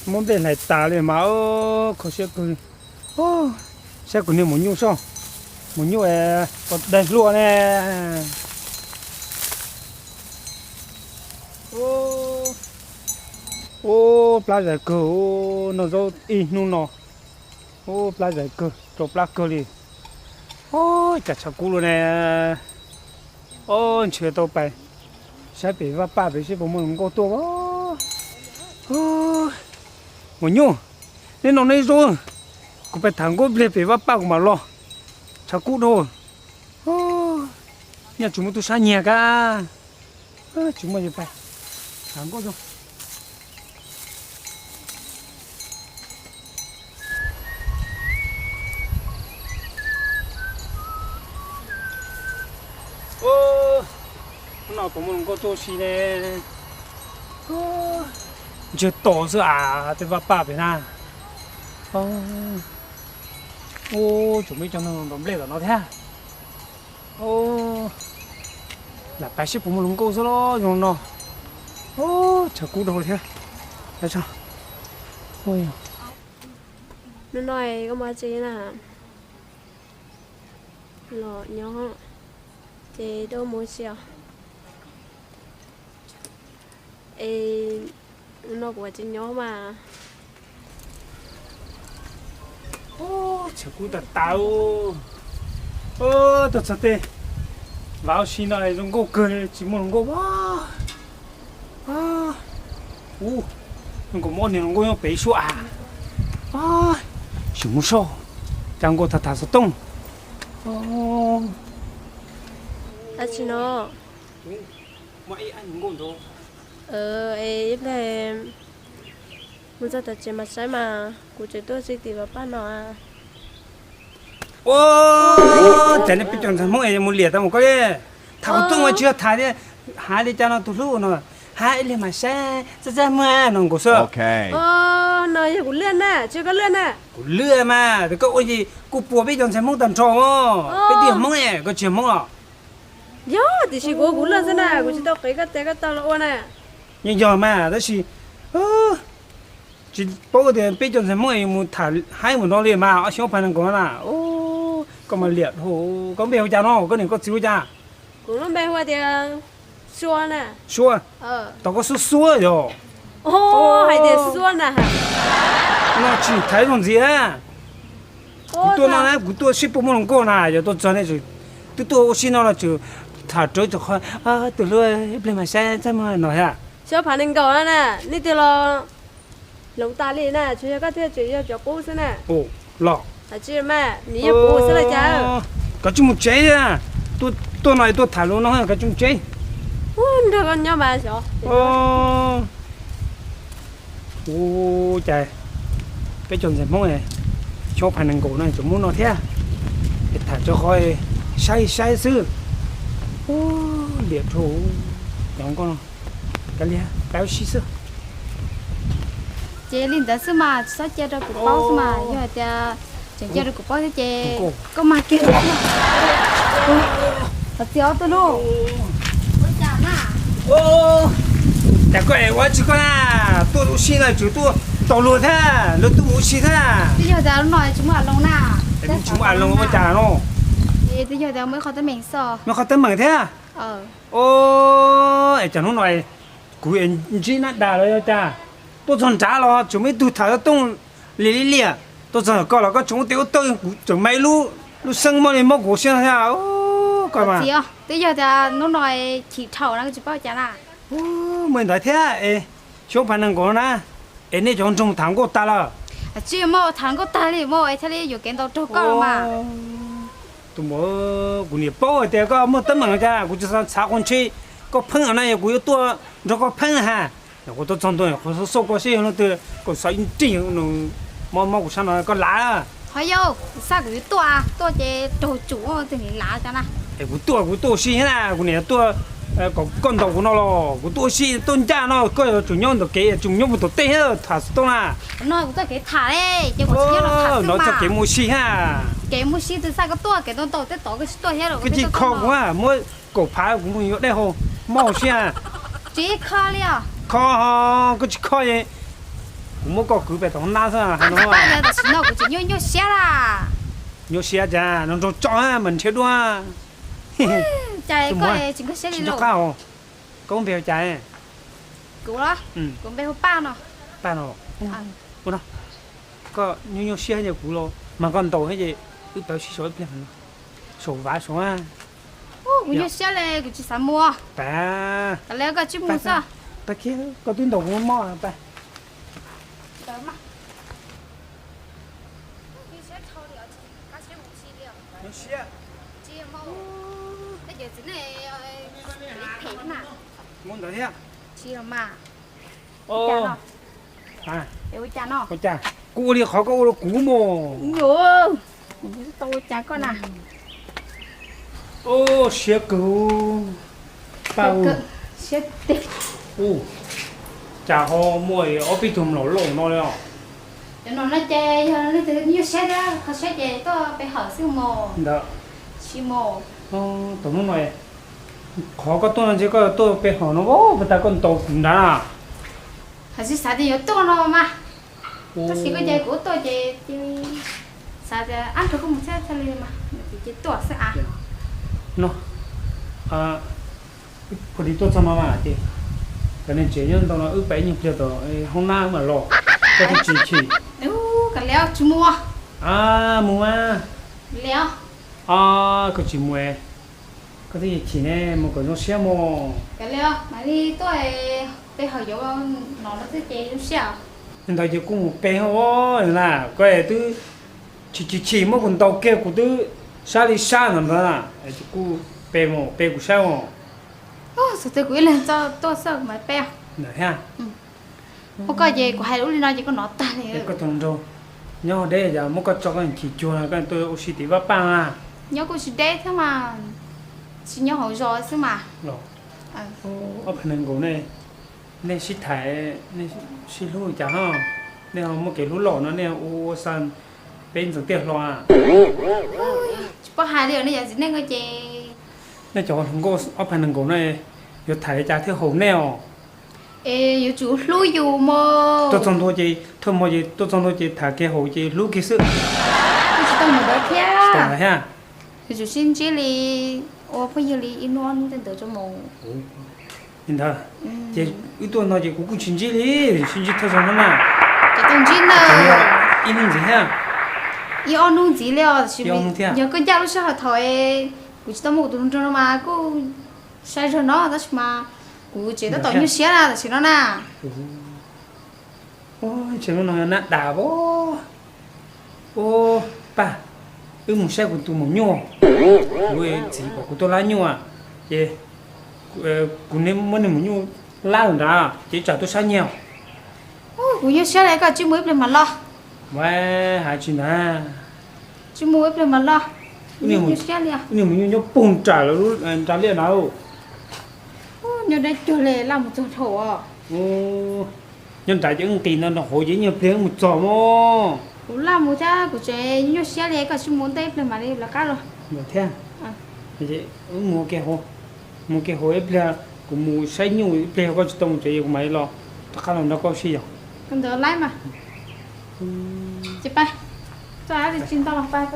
Muab nplej hlais tas li mas kho siab kawg. Saib kuv niag maum nyuj soj, maum nyuj daig hluaj ne. Ub, plab zais kawg, noj zaub ib hnub no. Ub, plab zais kawg, rau plab kawg li. Ub, cas tshav kub luaj ne. Ob, ntshe tau pais saib pem vaj paj pem seb puas muaj hluas nkauj tuaj. Maum nyuj, neb noj neb zaub, kuv pais tham nkauj npliag pem vaj paj kuv mam los. Tshav kub dhau. Nyaj tsis muaj tub sab nyiag kab. Tsis muaj ces pais tham nkauj zoo. Hnub no puas muaj hluas nkauj tuaj si ne? Ntsiag to xwb as, tej vaj paj pem na. Ub, tseem muaj ib co neeg ntaus nplej tom no thiab. Lam pais seb puas muaj hluas nkauj xwb los zoo no. Tshav kub dhau thiab. Hnub no koj mus tsev na? Los nyob ces dab mus tsev os. Es no kuv tsis nyob mas. Tshav kub tas tas. Tuaj txog tej vaj ua si no zoo nkauj kawg, tsis muaj hluas nkauj. Ub, zoo nkaus muaj niag hluas nkauj nyob pem ib suab as. Sim mus soj, cas nkauj tham tham xov tooj. Dab tsi no? Es ib pliag mus txog tom tsev mas saib mas kuv tseem tuaj txog tim vaj paj no. Ua cas nej peb cov ntxhais Hmoob es mus liam tau mus koj li? Tham xov tooj mas tsis yog tham thiab, hais li cas no tus hlub no, hais ib pliag mas saib txaj txaj muag no nkaus xwb. No yog kuv lwaj na, tsis yog koj lwaj na. Kuv lwaj mas, koj ua cas kuj puas peb cov ntxhais Hmoob tag nrho, peb twb yog Hmoob ne, koj tsis yog Hmoob los? Yog tiam sis kuv, kuv lwaj xwb na, kuv tsis tau qiv koj tes koj taw los ua na. Yeej yog mas tab sis tsis paub tias peb cov ntxhais Hmoob es mus tham haib mus no li mas ob xyoob phav nees nkaum no na. Koj mas liam dhau. Koj npe hu cas no, koj niam koj txiv hu cas? Kuv lub npe hu tias Suab na. Suab? Tom koj Suab Suab yog? Hais tias Suab na. No tsis thaiv zoo ntxiv na. Kuv tuaj no na, kuv tuaj sib puas muaj hluas nkauj na, yog tuaj txog nej twb tuaj ua si no los tseem tham rawv txog qhov tus hlub ib pliag mas saib txaj muag no thiab. Xyoob phav nees nkaum na, nej twg los hloov tas li na, tsuas yog koj thiaj tseem yog cov qub xwb na. Los tsis mas nws yog qub xwb los cas? Koj tsis mus tsev, tuaj no tuaj tham lus no koj tsis mus tsev. Nrog koj nyob mas xyov. Ua cas peb cov ntxhais Hmoob xyoob phav nees nkaum no tseem muaj no thiab, es tham tso qhov saib saib xwb. Liam dhau, cov nkauj no, kav liam pab ua si xwb. Ces li ntawd xwb mas tsis txhob cia rau kuv paub xwb mas, yog hais tias tseem cia rau kuv paub thiab ces koj mag kiag. Thov txim ob tug lauj. Cas koj es ua tsis koj na, tuaj ua si no tseem tuaj ntaus luag thiab, luag tuaj mus ua si thiab. Twb yog tias lub no tsis muaj a loos na. Tsis muaj a loos ua cas no? Twb yog tias muaj ib qho teeb meem xwb. Muaj qho teeb meem thiab. Es cas hnub no kuv ntsib nab dag los yog cas, tuaj txog nrad los tseem muaj ib tug tham xov tooj liam li liam, tuaj txog koj los koj tseem ua tes ua taw, kuv tseem me lub, lub xeeb muab li muab kuv siab thiab. Koj mas, twb yog tias hnub no chim dhau na, tsis paub cas na. Muaj li ntawd thiab es, xyoob phav nees nkaum na, es nej cov nroog tham nkauj tag lawm? Tsis muaj tham nkauj tag li, muaj es thiaj li yuam kev ntaus raug koj los mas. Tus muam, kuv niam paub hais tias koj muaj teeb meem cas kuv tsis xav qhuas ntshe koj pheej na, yog kuv yuav tuaj nrog koj pheej ha. Yog kuv tuaj txog ntua qhuas xauj xauj koj seb yog leej twg, koj xav ib nrig mob mob kuv sab no koj lav. Ho yau, kuv xav kuv yuav tuaj, tuaj ces raug tsum twg lav cov na. Es kuv tuaj, kuv tuaj ua si thiab na, kuv niam tuaj kom koj ntaus kuv no los kuv tuaj ua si tuaj ncaj no, koj yuav tsum nyob ntawm kev, tsum nyob puag tom tej thiab tham xov tooj na. No kuv txoj kev tham li, ces kuv tsis nyob no tham xwb no mas. Txoj kev mus ua si thiab. Kev mus ua si twg xav koj tuaj, kev ntaus ntaus tej tod koj tsis tuaj thiab los. Koj tsis kho kuv, muab kaum phav kuv mus yuav dej haus, mob hauv siab. Tsis kho li os. Kho, koj tsis kho, Kuv muab koj kwv pem tom hoob nab xwb. Tam sim no kuv tseem nyuaj nyuaj siab la. Nyuaj siab cas, nrog nraug tso mas nrhiav dua. Cas koj tsis nkag siab li los? Koj npe hu cas? Kuv los? Kuv npe hu Paj no. Paj no. Koj nyuaj nyuaj siab ces kuv los mas koj ntaus thiab ces wb pab sib sau ib pliag. Sau vav sau a. Kuv nyuaj siab li, kuv tsis xav mus. Pab, koj tsis mus xwb. Pab kiag, koj twb ntaus kuv mob pab. Nyuaj siab. Mus ntawd thiab. Ua cas, kuj ua li qhov koj ua rau kuv mus. Tau ua cas koj na. Siab kawg. Paj, cas ho muaj ob peb tug mlom loj no li os. Cov no ces yog leej twg nyuaj siab thiab kho siab ces tuaj pe hawm xwb mas. Ntawd, tsis mus. Tom hnub no qhov koj tuaj no ntshe koj tuaj pe hawm no, puas tas koj ntaus kuv nrad. Hais tsis xav tias yuav tuaj no mas. Tab sis koj ces kuv tuaj ces xav tias ab nrog koj mus thiab thiaj li mas ces tuaj xwb as. No, phu di tuaj txog no mas ces cov neeg tsev nyob ntawm no wb pab ib nyuag pliag tom hoob nab mam los. Koj twb tsis chim. Kav liam, tsis mus. Mus mas. Liam. Koj tsis mus, koj twb chim ne, mus kom zoo siab mus. Kav liam, mam li tuaj pe hawm yuav no no xwb ces zoo siab. Li ntawd ces kuj mus pe hauj na, koj twb chim chim chim muab kuv ntaus kiag kuv twb sab li sab ntawd ntawd na, ces kuj pe mus pe kuv saib os. Xav tias kuv ib leeg tuaj xwb mas pe. Ntawd thiab. Ua koj ces kuv hais ua li no ces koj hnov tag li. Koj tus nraug nyob deb yog muab koj tso koj chim cuag no koj tuaj ua si tim vaj paj na. Nyob kuj tsis deb thiab mas, tsis nyob hauv zos xwb mas. Ob phav nees nkaum nej sib tham, nej sib hlub cas ho, nej ho muaj kev hlub loj no nej ua xa peb ntxeev tiaj hlo. Tsis paub hais li nej cov txiv neej ko ces. Nej cov hluas nkauj ob phav nees nkaum no yuav tham li cas thiaj haum nej os? Es yuav tsum hlub yus mog. Tuaj txog ntua ces, thawj hmo ces tuaj txog ntua ces tham kiag haum ces hlub kiag xwb. Kuj tsis tau mus ntawd thiab. Yuav tsum sib ntsib li, ua phooj ywg li ib hnub ob hnub tej ntawd tso mus. Li ntawd ces wb tuaj no ces kuv kuj tsis ntsib li, sib ntsib thawj zaug no na. Ces tau ntsib na. Ib hnub ntxiv thiab. Ib ob hnub ntxiv li os, tab sis yog koj ncaj lub sij hawm thaum kuv tsis tau muaj kuv tus nraug no mas kuj sai zog no tab sis mas kuv tseem tab tom nyuaj siab na tam sim no na. Ua, tseem lub no nab das os. Ua, Paj, wb mus saib kuv tus maum nyuj. Kuv txiv kom kuv tuaj lab nyuj ces kuv muab niag maum nyuj lab nrad ces tsam tuaj sab nyiag. Kuv nyuaj siab li, koj tsis mus ib pliag mam los. Ua, hais tsis ntag. Tsis mus ib pliag mam los. Nyuaj siab li. Niag maum nyuj nyob puag nram lawv nra liaj na. Nyob deb cuag li, laj mus txog dhau os. Nyob nrad ces wb nqis no nrog hauv ces ib nyuag pliag wb mus txog mog. Kuv laj mus thiab kuv tseem nyuaj siab li, koj tsis mus ntej ib pliag mam li lawv qab los. Thiab, wb mus ua ke hauv, mus ua ke hauv ib pliag, kuv mus saib nyuj ib pliag koj tsis tau mus tsev kuv mam li los rov qab los nrog koj sib yos. Ntawd laib mas. Ces pab, txoj dab tsi ntau los pab.